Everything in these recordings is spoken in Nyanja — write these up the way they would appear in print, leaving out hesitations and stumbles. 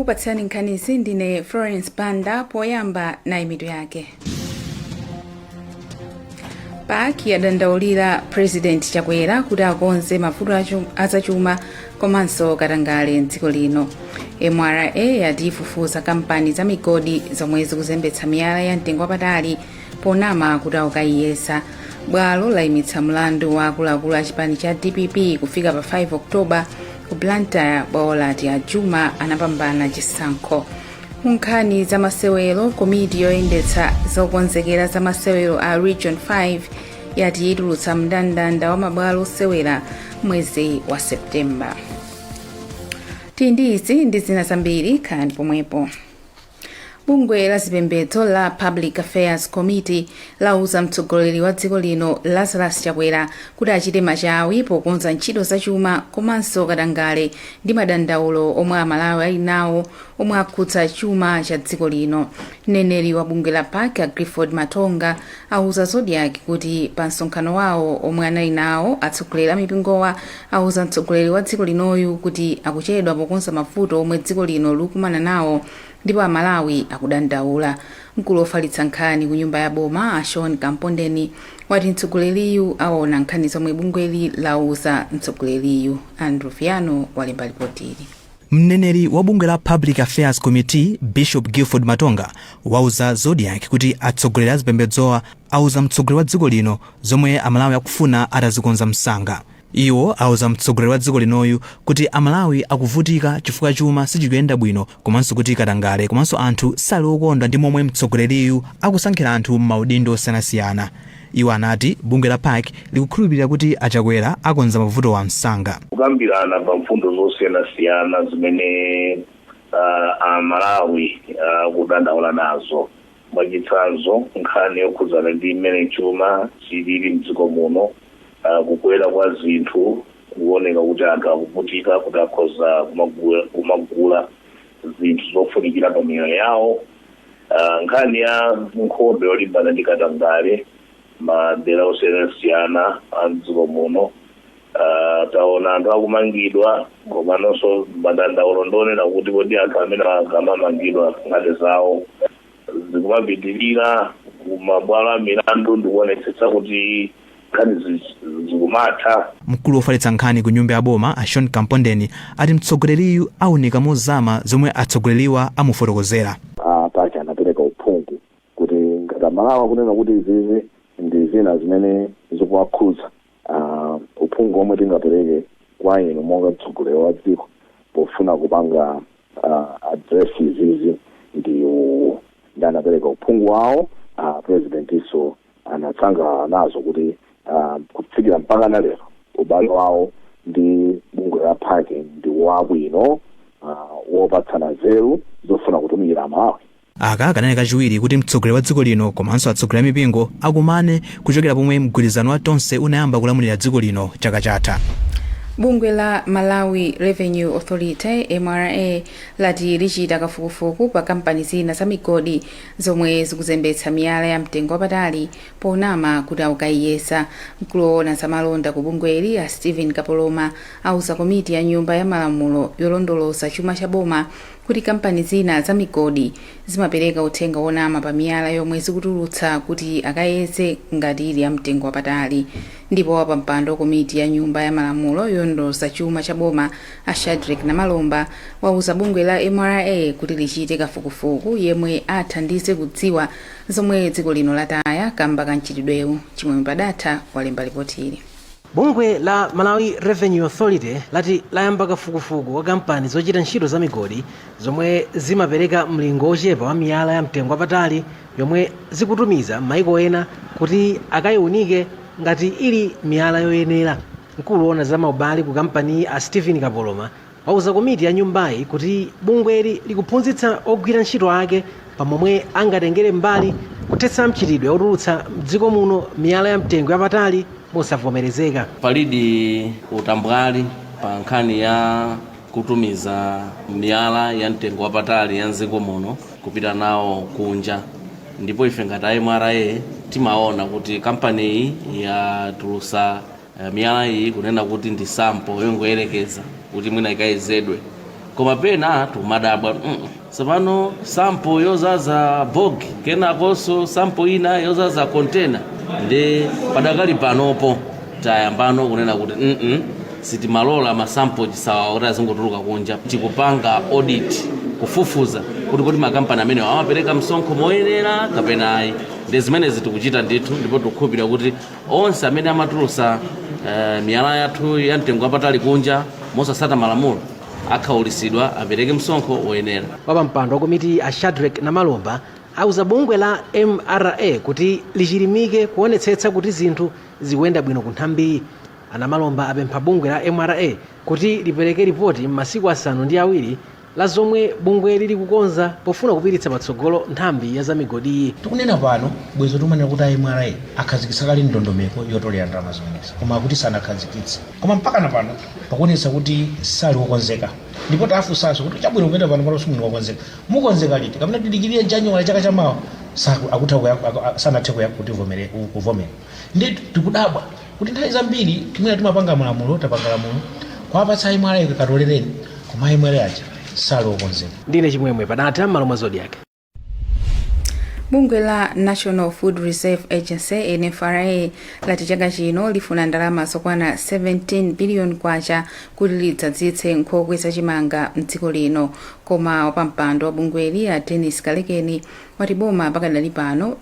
Okupatsirani nkhanizi ndine Florence Banda. Poyamba nayi mitu yake. PAC yadandaulira President Chakwera kuti akonze mavuto azachuma komanso katangale mdziko lino. MRA yati ifufuza kampani za migodi zomwe zikuzembetsa miyala ya mtengo wapatali ponama kuti akukayiyesa. Bwalo layimitsa mlandu wa akuluakulu a chipani cha DPP kufika pa 5 October. Ku Blantyre, bwalo lati a Juma anapambana chisankho. Mu nkhani za masewero, komiti yoyendetsa zokonzekera za masewero a Region 5 yati itulutsa mndandanda wa mabwalo osewera mwezi wa September. Tili ndi izi ndi zina zambiri, khalani pomwepo. Bungwe la zipembedzo la Public Affairs Committee lauza mtsogoleri wa dziko lino Lazarus Chakwera kuti achite machawi pokonza ntchito zachuma komanso katangale ndi madandaulo omwe Amalawi ali nawo omwe akhudza chuma cha dziko lino. Mneneri wa bungwe la PAC a Clifford Matonga auza Zodiak kuti pa msonkhano wawo omwe anali nawo, atsogoleri a mipingowa auza mtsogoleri wa dziko linoyu kuti akuchedwa pokonza mavuto omwe dziko lino likukumana nawo ndipo Amalawi akudandaula. Mkulu wofalitsa nkhani ku nyumba ya boma a Sean Kampondeni wati mtsogoleriyu aona nkhani zomwe bungweli lauza mtsogoleriyu. Andrew Viano walemba lipotili. Mneneri wa bungwe la Public Affairs Committee, Bishop Gilford Matonga, wauza Zodiak kuti atsogoleri a zipembedzowa auza mtsogoleri wa dziko lino zomwe Amalawi akufuna atazikonza msanga. Iwo auza mtsogoleri wa dziko linoyu kuti Amalawi akuvutika chifukwa chuma sichikuyenda bwino komanso kuti katangale komanso anthu sali okondwa ndi momwe mtsogoleriyu akusankhira anthu m'maudindo osiyanasiyana. Iwo anati bungwe la PAC likukhulupirira kuti a Chakwera akonza mavutowa msanga. Kukambirana pa mfundo zosiyanasiyana zimene Amalawi akudandaula nazo, mwachitsanzo nkhani yokhudzana ndi mmene chuma chilili mdziko muno, kukwera kwa zinthu, kuoneka kuti anthu akuvutika kuti akhoza kumagula zinthu zofunikira pa miyoyo yawo, nkhani ya nkhondo yolimbana ndi katangale madera osiyanasiyana a mdziko muno. Taona anthu akumangidwa, komanso madandaulo ndionena kuti kodi anthu amene akamamangidwa nkhani zawo zikumapitirira kumabwalo a milandu ndikuonetsetsa kuti nkhani zikumatha? Mkulu wofalitsa nkhani ku nyumba ya boma a Sean Kampondeni ati mtsogoleriyu aunika mozama zomwe atsogoleriwa amufotokozera. A PAC anapereka uphungu kuti ngati Amalawi akunena kuti izizi ndi zina zimene zikuwakhudza, uphungu omwe tingapereke kwa inu monga mtsogoleri wa dziko pofuna kupanga address izizi ndi uwu. Ndi anapereka uphungu wawo, presidentinso anasangalala nazo kuti kufikira mpaka na lero ubale wawo ndi bungwe la PAC ndi wabwino, wopatsana nzeru zofuna kutumikira Amalawi. Aka kanali kachiwiri kuti mtsogoleri wa dziko lino komanso atsogoleri a mipingo akumane kuchokera pomwe mgwirizano wa Tonse unayamba kulamulira dziko lino chaka chatha. Bungwe la Malawi Revenue Authority, MRA, lati lichita kafukufuku pa kampani zina za migodi zomwe zikuzembetsa miyala ya mtengo wapatali ponama kuti akukayiyesa. Mkulu woona za malonda ku bungweli a Stephen Kapoloma auza komiti ya nyumba ya malamulo yolondoloza chuma cha boma kuti kampani zina za migodi zimapereka uthenga wonama pa miyala yomwe zikutulutsa kuti akayeze ngati ili ya mtengo wapatali. Ndipo wapampando wa komiti ya nyumba ya malamulo yolondoloza chuma cha boma a Shadric Namalomba wauza bungwe la MRA kuti lichite kafukufuku yemwe athandize kudziwa zomwe dziko lino lataya kamba ka mchitidwewu. Chimwemwe Padatha walemba lipotili. Bungwe la Malawi Revenue Authority lati layamba kafukufuku wa kampani zochita ntchito za migodi zomwe zimapereka mlingo wochepa wa miyala ya mtengo wapatali yomwe zikutumiza m'maiko ena kuti akayiunike ngati ili miyala yoyenera. Mkulu woona za maubale ku kampaniyi a Stephen Kapoloma wauza komiti ya nyumbayi kuti bungweli likuphunzitsa ogwira ntchito ake pamomwe angatengere mbali kuthetsa mchitidwe wotulutsa mdziko muno miyala ya mtengo yapatali mosavomerezeka. Palidi utambwali pa nkhani ya kutumiza miyala ya mtengo wapatali ya mdziko muno kupita nawo kunja, ndipo ife ngati MRA timaona kuti kampani iyi yatulusa miyala iyi kunena kuti ndi sample yongoyerekeza kuti mwina ikayezedwe. Koma pena tikumadabwa, tsopano sample yozaza bogi, kenakonso sample ina yozaza container. Ndi padakali panopo tayambano kunena kuti sitimalola masample chisawawa kuti azingotuluka kunja. Tikupanga audit, kufufuza kuti makampani amenewa amapereka msonkho moyenera kapena ayi. Ndi zimenezi tikuchita ndithu, ndipo tikukhulupirira kuti onse amene amatulusa miyala yathu ya mtengo wapatali kunja mosasata malamulo akhawulisidwa, apereke msonkho woyenera. Wapampando wa komiti a Shadrack Namalomba auza bungwe la MRA kuti lichilimike kuonetsetsa kuti zinthu zikuyenda bwino ku nthambiyi. Anamalomba apempha bungwe la MRA kuti lipereke ripoti m'masiku 7 la zomwe bungwe lili kukonza pofuna kupititsa patsogolo nthambi ya zamigodiyi. Tikunena pano, bwezo timanena kuti a MRA akhazikitsa kale ndondomeko yotolera ndalama zimenezi, koma akuti sanakhazikitse. Koma mpaka na pano pakuonetsa kuti sali wokonzeka, ndipo tafunsanso kuti chabwino, kupenda pano pano simuli wokonzeka, mukonzeka liti, kapena tidikirire January chaka chamawa? Sanathe kuti kuvomera. Ndi tikudabwa kuti nthawi zambiri timene timapanga malamulo, tapanga lamulo kwapatsa MRA katolereni, koma MRA aja sali wokonzeka. Ndine Chimwemwe Padatha, m'malo mwa Zodiak. Bungwe la National Food Reserve Agency, NFRA, lati chaka chino lifuna ndalama zokwana 17 billion kwacha kuti lidzadzitse nkhokwe zachimanga mdziko lino. Koma wapampando wa bungweli a Dennis Kalekeni wati boma pakadali pano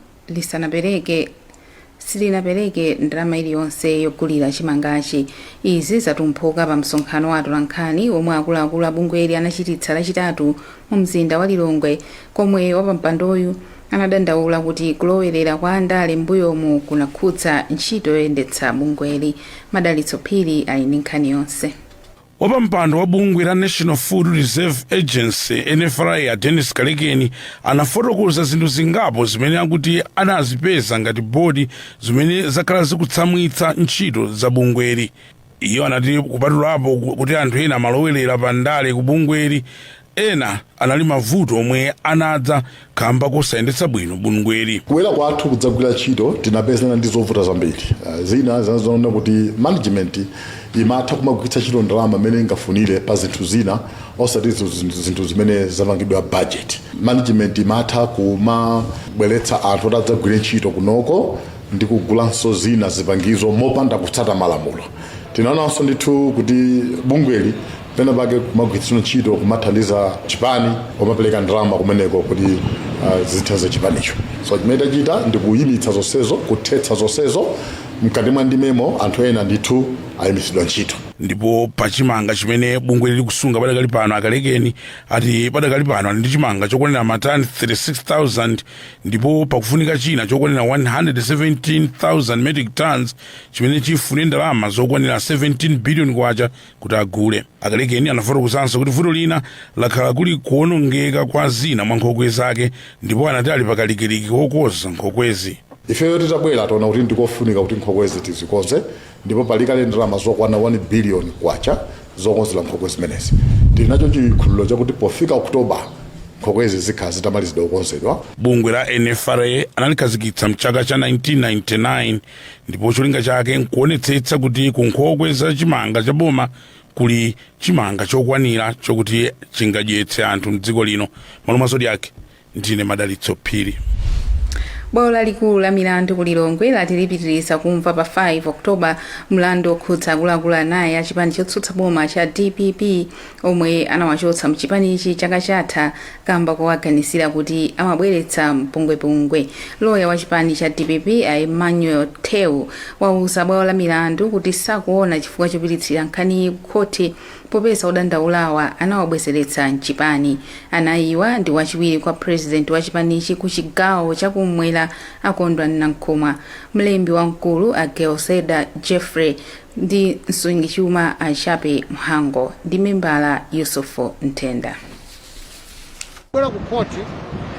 silinapereke ndalama iliyonse yogulira chimangachi. Izi zatumphuka pa msonkhano wa atolankhani omwe akuluakulu a bungweli anachititsa Lachitatu mu mzinda wa Lilongwe, komwe wapampandoyu anadandaula kuti kulowerera kwa andale m'mbuyomu kunakhudza ntchito yoyendetsa bungweli. Madalitso Phiri ali ndi nkhani yonse. Wapampando wa bungwe la National Food Reserve Agency, NFRA, a Dennis Kalekeni anafotokoza zinthu zingapo zimene akuti anazipeza ngati bodi zimene zakhala zikutsamwitsa ntchito za bungweli. Iyo anati kupatulapo kuti anthu ena amalowerera pa ndale ku bungweli, ena anali mavuto omwe anadza kamba kosayendetsa bwino bungweli. Kubwera kwathu kudzagwira ntchito tinapezana ndi zovuta zambiri. Zina zinazoona kuti management imatha kumagwiritsa ntchito ndalama imene ingafunire pa zinthu zina, osati zinthu zimene zapangidwa budget. Management imatha kumabweretsa anthu oti adzagwire ntchito kunoko ndi kugulanso zina zipangizo mopanda kutsata malamulo. Tinaonanso ndithu kuti bungweli pena pake kumagwiritsidwa ntchito kumathandiza chipani, kumapereka ndalama kumeneko kuti zithandize chipanicho. So chimene tachita ndi kuyimitsa zonsezo, kuthetsa zonsezo. Mkati mwa ndimemo anthu ena ndithu ayimitsidwa ntchito. Ndipo pachimanga chimene bungwe lili kusunga padakali pano, Akalekeni ati padakali pano ali ndi chimanga chokwanira matani 36,000, ndipo pakufunika china chokwanira 117,000 metric tons chimene chifune ndalama zokwanira 17 billion kwacha kuti agule. Akalekeni anafotokozanso kuti vuto lina lakhala kuli kuwonongeka kwa zina mwa nkhokwe zake, ndipo anati ali pakalikiliki kokonza nkhokwezi. Ifeyo titabwera taona kuti ndikofunika kuti nkhokwezi tizikonze, ndipo palikale ndalama zokwana 1 billion kwacha zokonzera nkhokwe zimenezi. Tili nacho chikhulupiriro chakuti pofika Oktoba nkhokwezi zikhala zitamalizidwa kukonzedwa. Bungwe la NFRA analikhazikitsa mchaka cha 1999, ndipo cholinga chake nkuonetsetsa kuti ku nkhokwe za chimanga cha boma kuli chimanga chokwanira chokuti chingadyetse anthu mdziko lino. M'malo mwa Zodiak, ndine Madalitso Phiri. Bwalo lalikulu la milandu ku Lilongwe lati lipitiriza kumva pa 5 Oktoba mlandu okhudza akuluakulu anayi a chipani chotsutsa boma cha DPP omwe anawachotsa mchipanichi chaka chatha kamba kowaganizira kuti amabweretsa mpungwepungwe. Loya wa chipani cha DPP a Emmanuel Theu wauza bwalo la milandu kuti sakuona chifukwa chopititsira nkhaniyi ku khoti popeza odandaulawa anawabwezeretsa mchipani. Anayiwa ndi wachiwiri kwa president wa chipanichi ku chigawo chakumwera Akondwa Nankhumwa, mlembi wamkulu a Gelseda Jeffrey, ndi msungichuma a Chape Mhango, ndi membala Yusufu Nthenda. Bwera ku khoti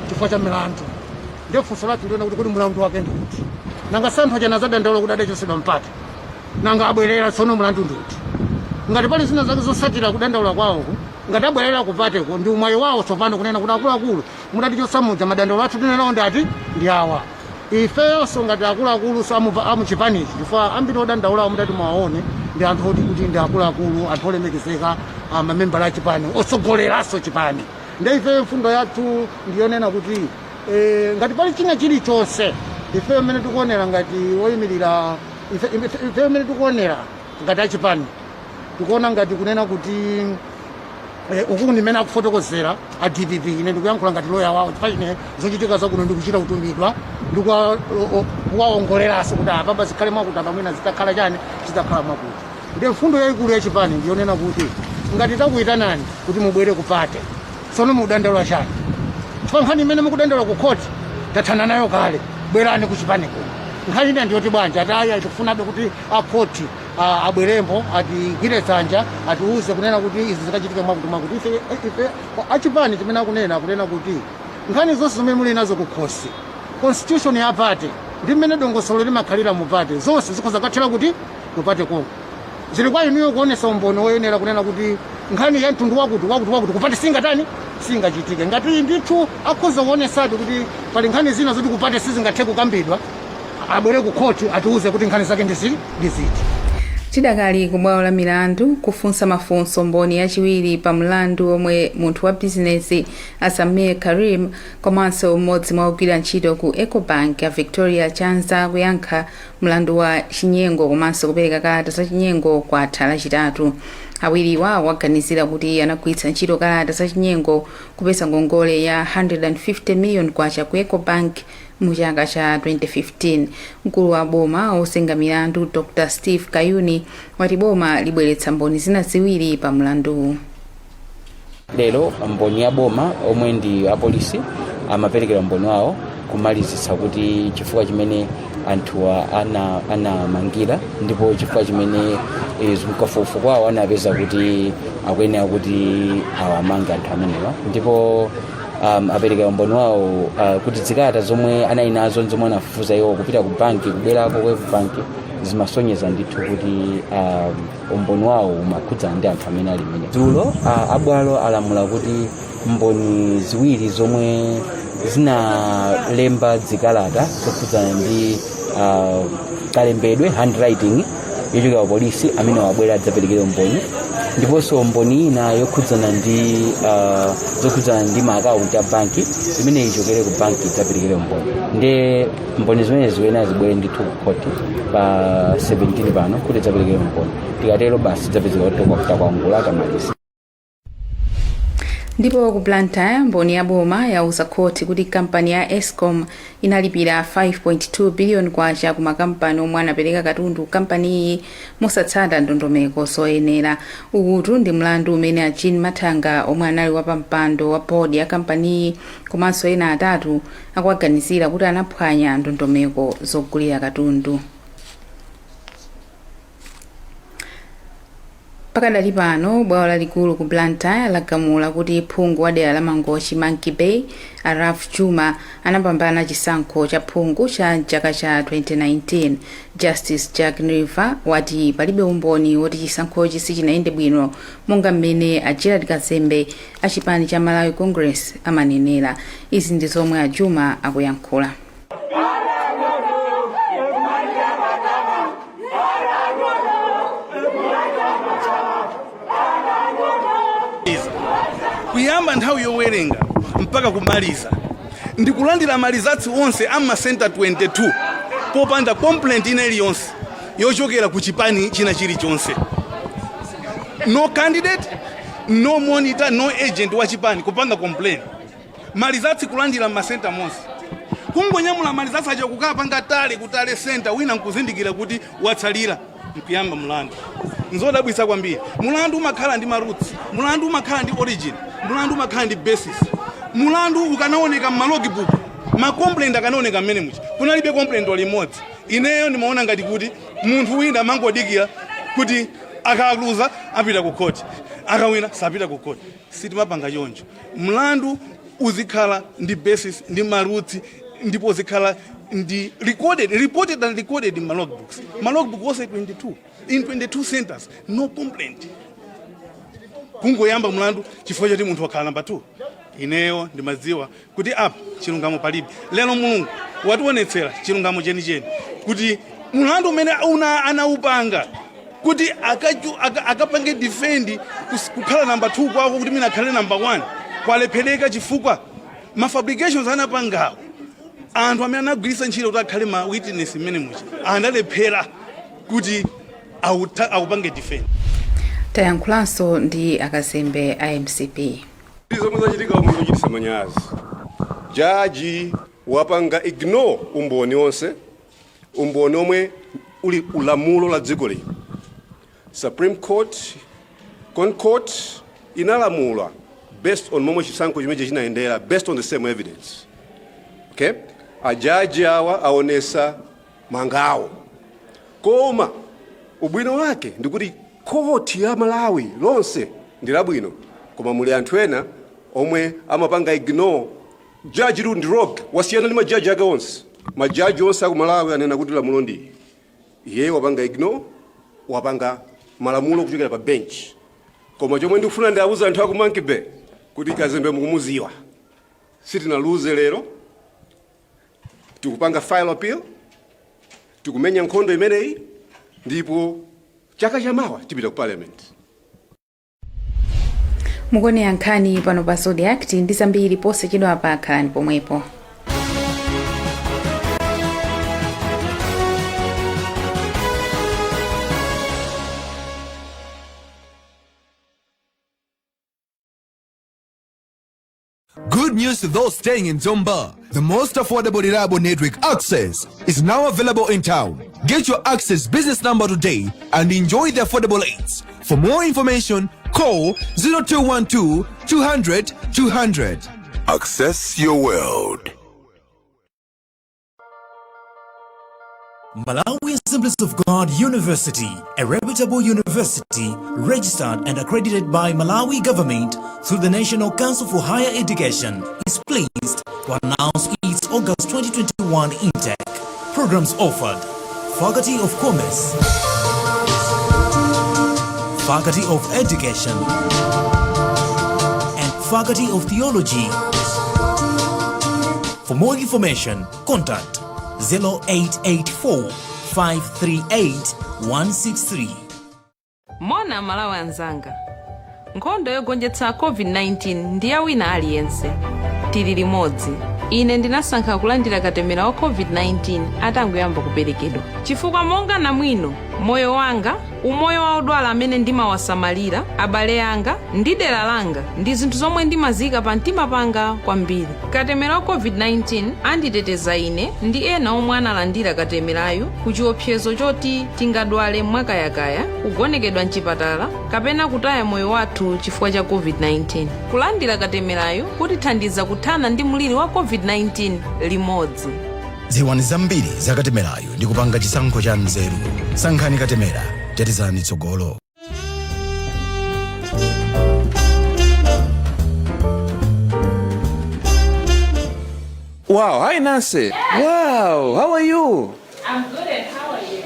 chifukwa cha milandu, ndiye funso lathu ndiona kuti kodi mlandu wake ndi uti? Nanga santhu aja nazadandaula kuti adachotsedwa mpata, nanga abwerera tsono, mlandu ndi uti? Ngati pali zina zake zosatira kudandaula kwawoko, ngati abwerera kupateko, ndi umwayi wawo tsopano kunena kuti akuluakulu, mudatichotsa muja, madandaulo athu tinenawo ndati ndi awa. Ifeyonso ngati akuluakulu so amuchipanichi, chifukwa ambiri odandaulawo mudati mwaone Ndi anthu oti kuti ndi akuluakulu, anthu olemekezeka, mamembala a chipani, otsogoleranso chipani. Nde ife mfundo yathu ndiyonena kuti ngati pali china chilichonse, ife mmene tikuonera ngati woyimirira, ife mmene tikuonera ngati achipani, tikuona ngati kunena kuti uku ndimene akufotokozera a DPP. Ine ndikuyankhula ngati loya wawo, chifukwa ine zochitika zakuno ndikuchita kutumidwa, ndikuwaongoleranso kuti apapa zikhale mwakuti, apa mwina zitakhala chani, zitakhala mwakuti. Ndiye mfundo yayikulu yachipani ndiyonena kuti ngati takuyitanani kuti mubwere ku party, tsono mukudandaula chani? Chifukwa nkhani imene mukudandaula ku khoti tathana nayo kale, bwerani ku chipani kuno. Nkhani ina ndiyoti bwanji ataya, tikufunabe kuti akhoti abwerembo, atigwire dzanja, atiuze kunena kuti izi zikachitike mwakuti mwakuti. Ife achipani chimene akunena, akunena kuti nkhani zonse zomwe muli nazo ku khosi, constitution ya party ndi mmene dongosolo limakhalira mu party, zonse zikhoza kukathera kuti ku party konko. Zili kwa inuyo kuonesa umboni woyenera kunena kuti nkhani ya mtundu wakuti wakuti wakuti ku party singatani, singachitike. Ngati ndithu akhoza kuonesadi kuti pali nkhani zina zoti ku party sizingathe kukambidwa, abwere ku khoti, atiuze kuti nkhani zake ndi ziti. Tidakali ku bwalo la milandu kufunsa mafunso mboni yachiwiri pa mlandu omwe munthu wa bizinesi a Samir Karim komanso mmodzi mwa ogwira ntchito ku Ecobank a Victoria Chanza kuyankha mlandu wa chinyengo komanso kupereka kalata za chinyengo kwatha Lachitatu. Awiriwa waganizira kuti anagwiritsa ntchito kalata za chinyengo kupeza ngongole ya 150 million kwacha ku Ecobank mu chaka cha 2015. Mkulu wa boma ozenga milandu Dr Steve Kayuni wati boma libweretsa mboni zina ziwiri pa mlanduwu. Lero mboni ya boma omwe ndi apolisi amaperekera umboni wawo kumalizitsa kuti chifukwa chimene anthuwa anamangira ndipo chifukwa chimene mkafukufuku wawo anapeza kuti akuyenera kuti awamange anthu amenewa. Ndipo apereka umboni wawo kuti zikalata zomwe anali nazo, zomwe anafufuza iwo kupita ku banki, kubwerako ku banki, zimasonyeza ndithu kuti umboni wawo umakhudzana ndi anthu amene ali mmene. Dzulo abwalo alamula kuti mboni ziwiri zomwe zinalemba zikalata zokhudzana ndi kalembedwe, handwriting yochokera ku polisi, amene wabwera adzaperekere umboni, ndiponso mboni ina yokhudzana ndi zokhudzana ndi maakaunti a banki imene ichokere ku banki idzaperekere umboni. Nde mboni zimene ziwena zibwere ndithu ku khoti pa 17 pano kuti idzaperekere umboni. Tikatero basi idzapezeka kuti takwangula, tamaliza. Ndipo ku Blantyre, mboni ya boma yauza khoti kuti kampani ya Escom inalipira 5.2 billion kwacha ku makampani omwe anapereka katundu ku kampaniyi mosatsata ndondomeko zoyenera. Ukutu ndi mlandu umene a Jean Mathanga, omwe anali wapampando wa board ya kampaniyi, komanso ena atatu akuwaganizira kuti anaphwanya ndondomeko zogulira katundu. Pakadali pano, bwalo lalikulu ku Blantyre lagamula kuti phungu wa dera la Mangochi Monkey Bay a Ralph Jooma anapambana chisankho cha phungu cha chaka cha 2019. Justice Jack Nriva wati palibe umboni woti chisankhochi sichinayende bwino monga mmene a Gerald Kazembe a chipani cha Malawi Congress amanenera. Izi ndi zomwe a Jooma akuyankhula. Kuyamba nthawi yowerenga mpaka kumaliza, ndikulandira ma results onse a masenta 22 popanda complaint ina iliyonse yochokera ku chipani china chilichonse. No candidate, no monitor, no agent wa chipani kupanga complain. Ma results kulandira m'masenta monse, kungonyamula ma results aja kukapanga tally ku tally center, wina nkuzindikira kuti watsalira, nkuyamba mlandu. Nzodabwitsa kwambiri. Mulandu umakhala ndi ma roots, mulandu umakhala ndi origin, mulandu umakhala ndi basis. Mulandu ukanaoneka m'ma logbook, ma complaint akanaoneka mmene muja, kunalibe complaint limodzi. Ineyo ndimaona ngati kuti munthu wina amangodikira kuti akaluza apita ku court, akawina sapita ku court. Sitimapanga choncho. Mlandu uzikhala ndi basis ndi ma roots, ndipo uzikhala ndi recorded, reported and recorded in ma logbooks. Ma logbook onse 22, in 22 centers, no complaint. Kungoyamba mlandu chifukwa choti munthu wakhala number 2. Ineyo ndimadziwa kuti apa chilungamo palibe. Lero Mulungu wationetsera chilungamo chenicheni kuti mulandu umene una anaupanga Kuti akapange defend kukhala number 2 kwako kuti mina akhale number 1 kwalephereka chifukwa ma fabrications anapangawo, anthu amene anagwiritsa ntchito kuti akhale ma witness mmene muja analephera kuti awupange defend. Tayankhulanso ndi akazembe a MCP. Zomwe zachitika omwe zochititsa manyazi, jaji wapanga ignore umboni onse, umboni omwe uli ulamulo la dziko lino. Supreme Court, ConCourt inalamula based on momwe chisankho chimenechi chinayendera, based on the same evidence, okay? Ajaji awa aonesa mangawo, koma ubwino wake ndikuti khoti ya Malawi lonse ndi labwino, koma muli anthu ena omwe amapanga ignore. Jaji lu ndi rogue, wasiyana ndi majaji ake onse. Majaji onse aku Malawi anena kuti lamulo ndi iye wapanga ignore, wapanga malamulo kuchokera pa bench. Koma chomwe ndikufuna ndiawuza anthu aku Monkey Bay kuti Kazembe mukumuziwa, sitinaluze lero, tikupanga file appeal, tikumenya nkhondo imeneyi, ndipo chaka chamawa tipita ku parliament. Mukuonera nkhani pano pa Zodiak ndi zambiri posachedwa pa, khalani pomwepo. Good news to those staying in Zomba. The most affordable, reliable network, Access, is now available in town. Get your Access business number today and enjoy the affordable rates. For more information, call 0212 200 200. Access your world. Malawi Assemblies of God University, a reputable university registered and accredited by Malawi government through the National Council for Higher Education, is pleased to announce its August 2021 intake. Programs offered: Faculty of Commerce, Faculty of Education, and Faculty of Theology. For more information, contact 0884 538 163. Moni Amalawi anzanga, nkhondo yogonjetsa COVID-19 ndi ya wina aliyense, tili limodzi. Ine ndinasankha kulandira katemera wa COVID-19 atangoyamba kuperekedwa, chifukwa monga namwino, moyo wanga, umoyo wa odwala amene ndimawasamalira, abale anga ndi dera langa ndi zinthu zomwe ndimaziyika pa mtima panga kwambiri. Katemera wa COVID-19 anditeteza ine ndi ena omwe analandira katemerayu ku chiopsezo choti tingadwale mwakayakaya, kugonekedwa mchipatala kapena kutaya moyo wathu chifukwa cha COVID-19. Kulandira katemerayu kutithandiza kuthana ndi mliri wa COVID-19 limodzi. Dziwani zambiri za katemerayu ndi kupanga chisankho cha nzeru. Sankhani katemera, tetezani tsogolo. Wow, hi Nancy. Wow, how are you? I'm good, and how are you?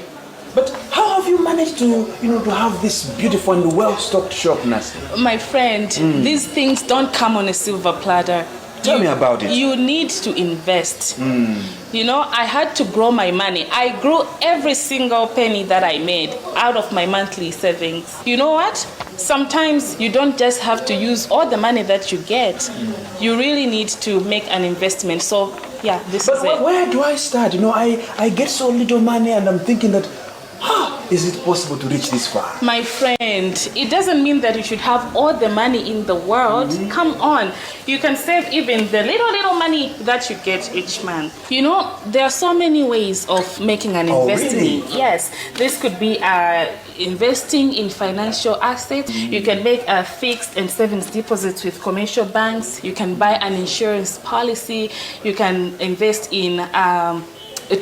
But how have you managed to have this beautiful and well-stocked shop, Nancy? My friend, these things don't come on a silver platter. Tell me about it. You need to invest. I had to grow my money. I grew every single penny that I made out of my monthly savings. You know what? Sometimes you don't just have to use all the money that you get. You really need to make an investment. So, yeah, this But is it. where do I start? I get so little money and I'm thinking that, how is it possible to reach this far? My friend, it doesn't mean that you should have all the money in the world. Come on. You can save even the little, little money that you get each month. There are so many ways of making an Oh, investment. really? Yes. This could be investing in financial assets. You can make a fixed and savings deposits with commercial banks. You can buy an insurance policy. You can invest in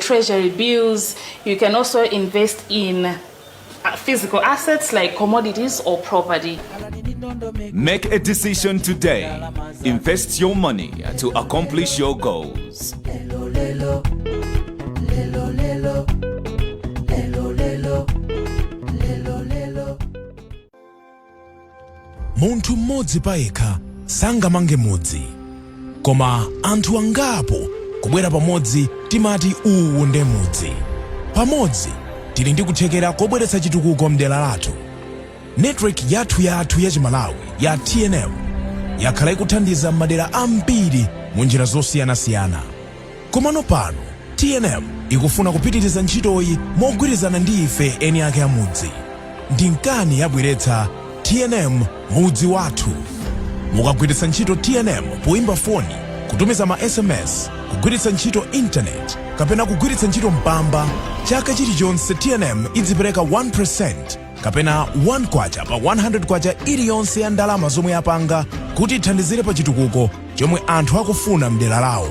treasury bills. You can also invest in physical assets like commodities or property. Make a decision today. Invest your money to accomplish your goals. Lelo, lelo, lelo, lelo, lelo, lelo, lelo, lelo. Munthu mmodzi payekha sangamange mudzi, koma anthu angapo kubwera pamodzi timati uwu nde mudzi. Pamodzi Tili ndi kuthekera kobweretsa chitukuko mdera lathu. Network yathu yathu ya Chimalawi ya TNM yakhala ikuthandiza m'madera ambiri mu njira zosiyanasiyana. Komano pano TNM ikufuna kupitiriza ntchitoyi mogwirizana ndi ife eni ake amudzi. Ndi nkani yabweretsa TNM Mudzi Wathu. Mukagwiritsa ntchito TNM poimba foni, kutumiza ma SMS, kugwiritsa ntchito intaneti kapena kugwiritsa ntchito Mpamba, chaka chilichonse TNM idzipereka 1% kapena 1 kwacha pa 100 kwacha iliyonse ya ndalama zomwe yapanga kuti ithandizire pa chitukuko chomwe anthu akufuna mdera lawo.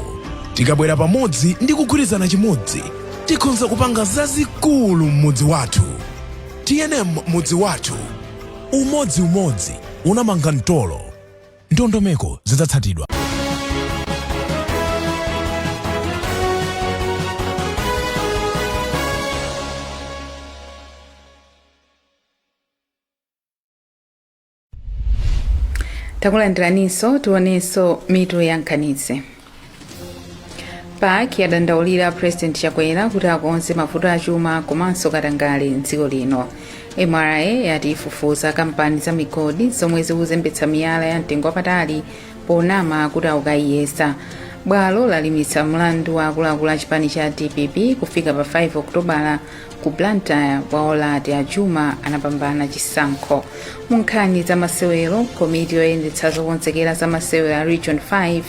Tikabwera pamodzi ndi kugwirizana chimodzi, tikhonza kupanga zazikulu m'mudzi wathu. TNM Mudzi Wathu, umodziumodzi unamanga mtolo. Ndondomeko zidzatsatidwa. Takulandiraninso. Tionenso mitu ya nkhanizi. PAC yadandaulira President Chakwera kuti akonze mavuto achuma komanso katangale mdziko lino. MRA yati ifufuza kampani za migodi zomwe zikuzembetsa miyala ya mtengo wapatali ponama kuti akukayiyesa. Bwalo lalimitsa mlandu wa akuluakulu a chipani cha DPP kufika pa 5 Okutobala. Ku Blantyre, bwalo lati a Juma anapambana chisankho. Mu nkhani za masewero, komiti yoyendetsa zokonzekera za masewero a Region 5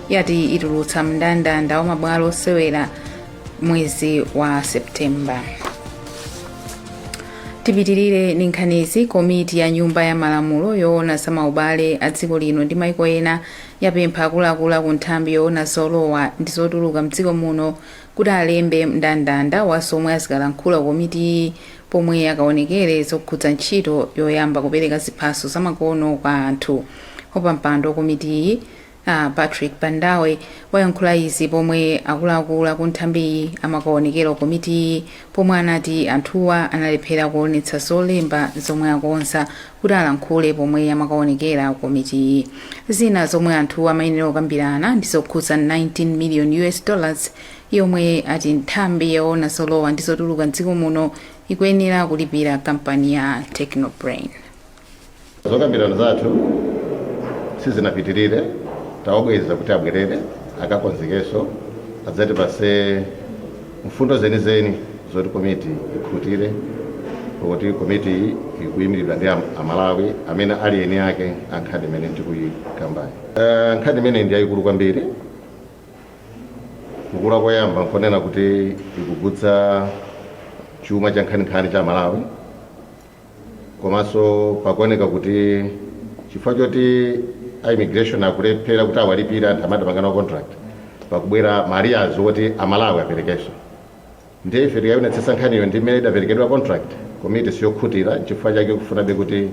yati itulutsa mndandanda wa mabwalo osewera mwezi wa Septemba. Tipitirire ndi nkhanizi. Komiti ya Nyumba ya Malamulo yoona za maubale a dziko lino ndi maiko ena yapempha akuluakulu aku nthambi yoona zolowa ndi zotuluka mdziko muno kuti alembe mndandanda wa zomwe azikalankhula komitiyi pomwe akaonekere zokhudza ntchito yoyamba kupereka ziphaso zamakono kwa anthu. Wapampando wa komitiyi, a Patrick Bandawe, wayankhula izi pomwe akuluakulu aku nthambiyi amakaonekera komitiyi, pomwe anati anthuwa analephera kuonetsa zolemba zomwe akonza kuti alankhule pomwe amakaonekera komitiyi. Zina zomwe anthuwa amayenera kukambirana ndi zokhudza 19 million US dollars yomwe ati nthambi yoona zolowa ndi zotuluka mdziko muno ikuyenera kulipira kampani ya Technobrain. Zokambirana zathu sizinapitirire, tawabweza kuti abwerere akakonzekenso adzatipase mfundo zenizeni zoti komiti ikhutire, pakuti komiti ikuyimiridwa ndi Amalawi amene ali eni ake a nkhani imene tikuyikambayi. Nkhani imene ndi yayikulu kwambiri. Kukula koyamba nkonena kuti ikukhudza chuma cha nkhaninkhani cha Malawi, komanso pakuoneka kuti chifukwa choti a immigration akulephera kuti awalipire anthu amene adapanga contract, pakubwera ma arrears woti Amalawi aperekenso. Ndiye ife tikayionetsetsa nkhaniyo ndi mmene idaperekedwa contract, komiti siyokhutira. Chifukwa chake kufunabe kuti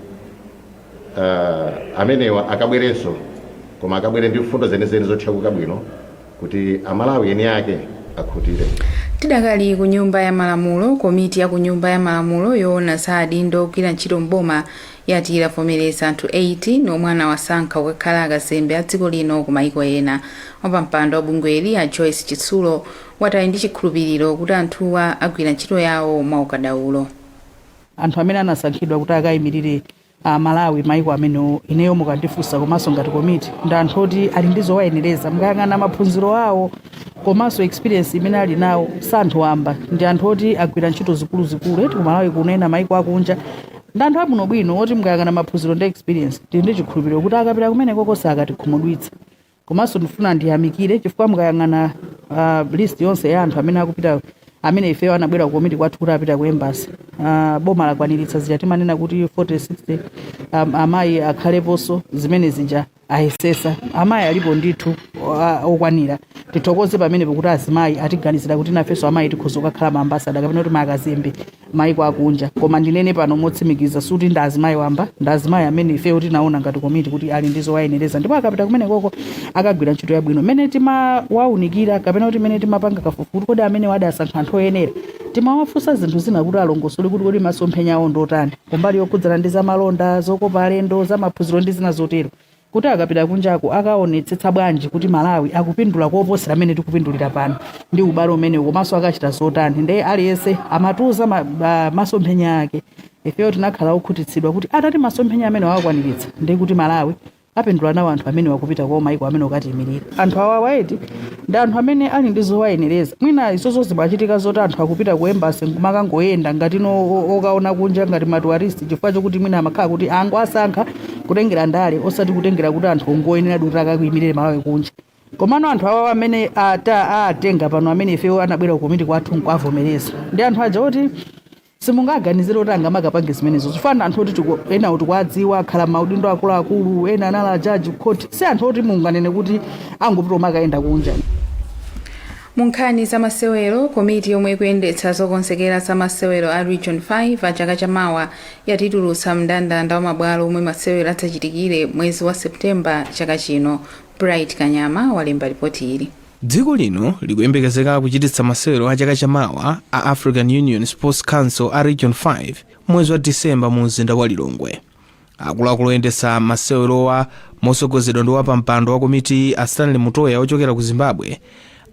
amenewa akabwerenso, koma akabwere ndi mfundo zenizeni zothyakuka bwino kuti Amalawi eni ake akhutire. Tidakali ku Nyumba ya Malamulo, komiti ya ku Nyumba ya Malamulo yoona za adindo ogwira ntchito mboma yati yavomereza anthu 18 omwe anawasankha kukakhala akazembe a dziko lino ku maiko ena. Wapampando wa bungweli, a Joyce Chitsulo, wati ali ndi chikhulupiriro kuti anthuwa agwira ntchito yawo mwaukadaulo. Anthu amene anasankhidwa kuti akayimirire a Malawi maiko amenewo, ineyo mukandifunsa komanso ngati komiti, ndi anthu oti ali ndi zowayenereza. Mukayang'ana maphunziro awo komanso experience imene ali nawo, si anthu wamba, ndi anthu oti agwira ntchito zikuluzikulu eti ku Malawi kuno, ena maiko akunja. Ndi anthu abwinobwino oti mukayang'ana maphunziro ndi experience, tili ndi chikhulupiriro kuti akapita kumeneko sakatikhumudwitsa. Komanso ndifuna ndiyamikire chifukwa mukayang'ana list yonse ya anthu amene akupita, amene ifeyo anabwera ku komiti kwathu kuti apita ku embassy, boma lakwaniritsa zija timanena kuti 40 60, amayi akhaleponso. Zimene zija ayesesa, amayi alipo ndithu okwanira. Tithokoze pamenepo kuti azimayi atiganizira kuti nafenso amayi tikhoza kukakhala maambasada kapena kuti maakazembe maiko akunja. Koma ndinene pano motsimikiza, suti ndi azimayi wamba, ndi azimayi amene ifeyo tinaona ngati komiti kuti ali ndi zowayenereza, ndipo akapita kumenekoko akagwira ntchito yabwino. Mmene timawaunikira kapena kuti mmene timapanga kafukufuku kodi amene wadasankha anthu oyenera, timawafunsa zinthu zina kuti alongosole kuti kodi masomphenya awo ndotani kumbali yokhudzana ndi zamalonda, zokopa alendo, zamaphunziro ndi zina zotero. Kuti akapita kunjako akaonetsetsa bwanji kuti Malawi akupindula koposera amene tikupindulira pano ndi ubale umenewu, komanso akachita zotani? Ndiye aliyense amatiuza masomphenya ake. Ifeyo tinakhala okhutitsidwa kuti atati masomphenya amene akwaniritsa, ndiye kuti Malawi apindula nawo anthu amene wakupita kwa maiko amene ukatiyimirira. Anthu awawa eti ndi anthu amene ali ndi zowayenereza. Mwina izozo zimachitika zoti anthu akupita ku embassy nkumakangoyenda ngati no okaona kunja ngati ma tourist, chifukwa chokuti mwina amakhala kuti ango asankha kutengera ndale, osati kutengera kuti anthu ongoyenera kuti akakuyimirire Malawi kunja. Komano anthu awawa amene ata atenga pano, amene ifeyo anabwera ku komiti kwathu nkuavomereza, ndi anthu aja oti simungaganizire kuti angamakapange zimenezo, chifukwa anthu oti ena kuti kuadziwa akhala maudindo akuluakulu, ena anali ajaji court. Si anthu oti munganene kuti angopita omakayenda kunja. Mu nkhani za masewero, komiti yomwe ikuyendetsa zokonzekera za masewero a Region 5 a chaka chamawa yatitulutsa mndandanda wa mabwalo omwe masewero adzachitikire mwezi wa Septemba chaka chino. Bright Kanyama walemba ripoti ili. Dziko lino likuyembekezeka kuchititsa masewero a chaka chamawa a African Union Sports Council a Region 5 mwezi wa Disemba mu mzinda wa Lilongwe. Akuluakulu oyendetsa masewerowa, mosogozedwa ndi wapampando wa komiti a Stanley Mutoya ochokera ku Zimbabwe,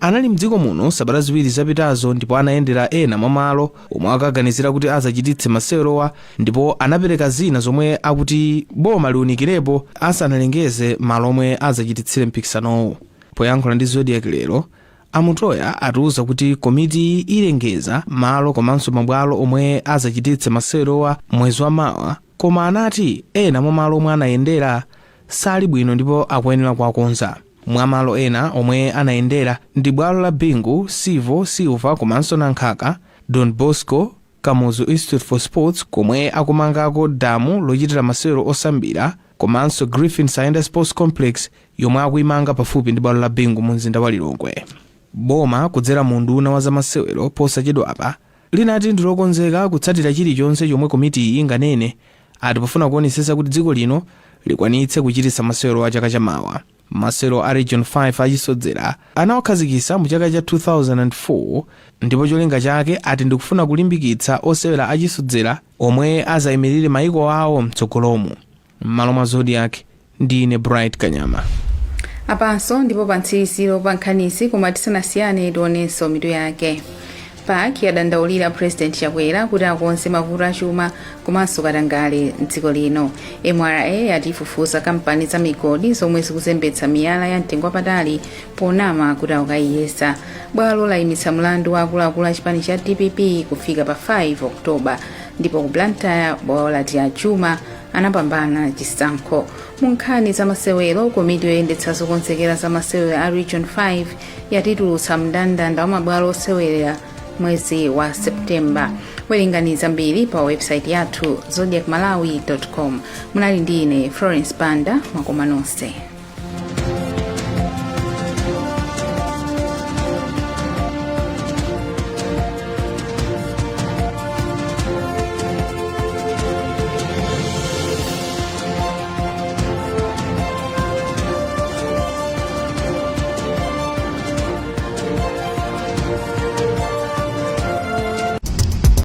anali mdziko muno sabata 2 zapitazo ndipo anayendera ena mwa malo omwe akaganizira kuti azachititse masewerowa, ndipo anapereka zina zomwe akuti boma liwunikirepo asanalengeze malo omwe azachititsire mpikisanowu. Poyankhula ndi Zodiak lero, a Mutoya atiuza kuti komiti ilengeza malo komanso mabwalo omwe azachititse masewerowa mwezi wa mawa, koma anati ena mwa malo omwe anayendera sali bwino ndipo akuyenera kuwakonza. Mwa malo ena omwe anayendera ndi bwalo la Bingu, Civo, Silver komanso Nankhaka, Don Bosco, Kamuzu Institute for Sports komwe akumangako damu lochitira masewero osambira, komanso Griffin Saenda Sports Complex yomwe akuyimanga pafupi ndi bwalo la Bingu mu mzinda wa Lilongwe. Boma kudzera mu nduna wa zamasewero posachedwapa linati ndilokonzeka kutsatira chilichonse chomwe komiti inganene, ati pofuna kuonetsetsa kuti dziko lino likwanitse kuchititsa masewero a chaka chamawa. Masewero a Region 5 achisodzera anawakhazikitsa mu chaka cha 2004, ndipo cholinga chake ati ndikufuna kulimbikitsa osewera achisodzera omwe azayimirire maiko awo mtsogolomu. M'malo mwa Zodiak, ndine Bright Kanyama. Apanso ndipo pa mtsiriziro pa nkhanizi, koma tisanasiyane tionenso mitu yake. PAC yadandaulira President Chakwera kuti akonze mavuto achuma komanso katangale mdziko lino. MRA yati ifufuza kampani za migodi zomwe zikuzembetsa miyala ya mtengo wapatali ponama kuti akukayiyesa. Bwalo layimitsa mlandu wa akuluakulu a chipani cha DPP kufika pa 5 Oktoba. Ndipo ku Blantyre, bwalo lati a Juma anapambana chisankho. Mu nkhani za masewero, komiti yoyendetsa zokonzekera za masewero a Region 5 yatitulutsa mndandanda wa mabwalo osewerera mwezi wa Septemba. Werengani zambiri pa website yathu zodiakmalawi.com. Munali ndi ine Florence Banda. Mwakoma nonse.